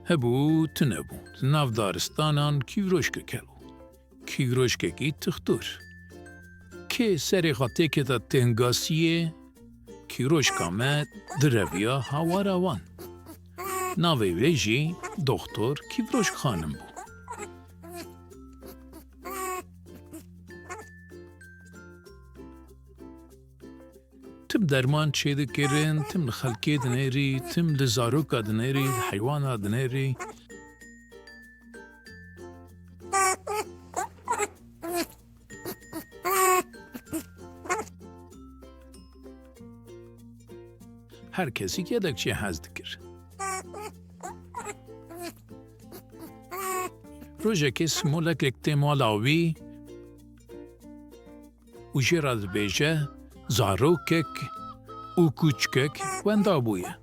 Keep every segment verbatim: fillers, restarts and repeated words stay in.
Hebû, tune bû. Di nav daristanan kîvroşkek hebû. Kîvroşkekî tixtur. Kê serê xwe têkete têngasiyê, kîvroşka me direviya hawara wan. Navê wê jî Doktor Kîvroşk Xanim bû. Tim derman çêdikirin, tim li xelkê dinêrî, tim li zaroka dinêrî, li heywana dinêrî. Her kesî gelek jê hez dikir. Rojekê simolekek tê mala wî û jê re dibêje, zarokek û kûçikek wenda bûye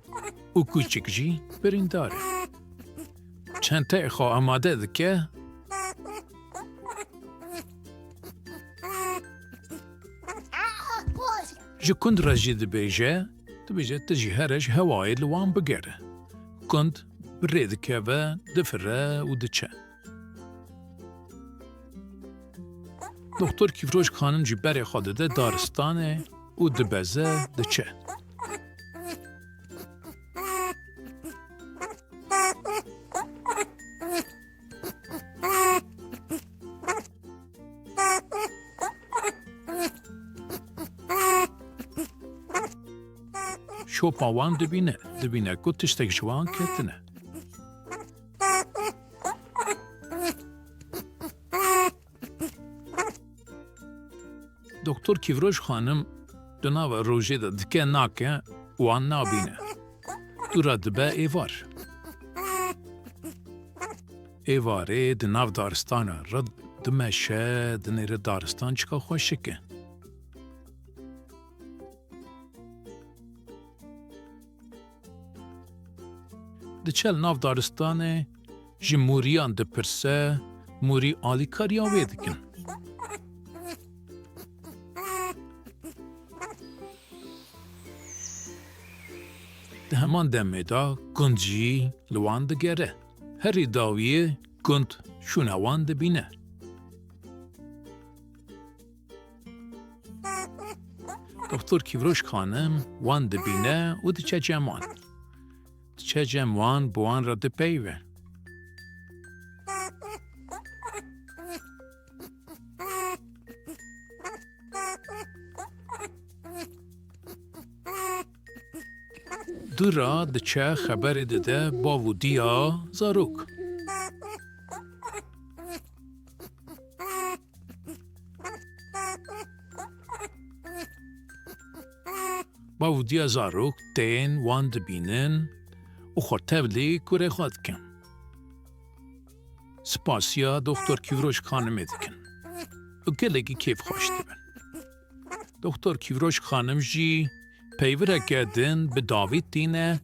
û kûçik jî birîndar e. Çenteyê xwe amade dike. Ji kund re jî dibêje, dibêje, tu jî here ji hewayê li wan bigere. Kund bi rê dikeve, difire û diçe. Doktor Kîvroşk Xanim jî berê xwe dide daristanê û dibeze, diçe. Şopa wan dibîne, dibîne ku tiştek ji wan ketine. Doktor Kîvroş Xanim di nava rojê de dike nake, wan nabîne. Dû re dibe êvar. Êvarê di nav daristana re dimeşe, dinêre daristan çika xweşik e. Diçe li nav daristanê ji mûriyan dipirse, mûrî alîkariya wê dikin. Di heman demê de gund jî li wan digere. Herî dawiyê gund şûna wan dibîne. Doktor Kîvroş Xanim wan dibîne û diçe cem wan. Diçe cem wan, bi wan re dipeyive. Dû re diçe xeberê dide bav û diya zarok. Bav û diya zarok tên, wan dibînin û xwe tevlî kurê xwe dikin. Spasiya Doktor Kîvroş Xanimê dikin û gelekî kêfxweş dibin. Doktor Kîvroş Xanim jî peyvireke din bi dawî tîne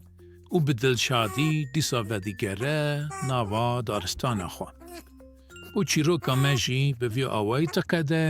û bi dilşadî dîsa vedigere nava daristana xwe. Û çîroka me jî bi vî awayî diqede.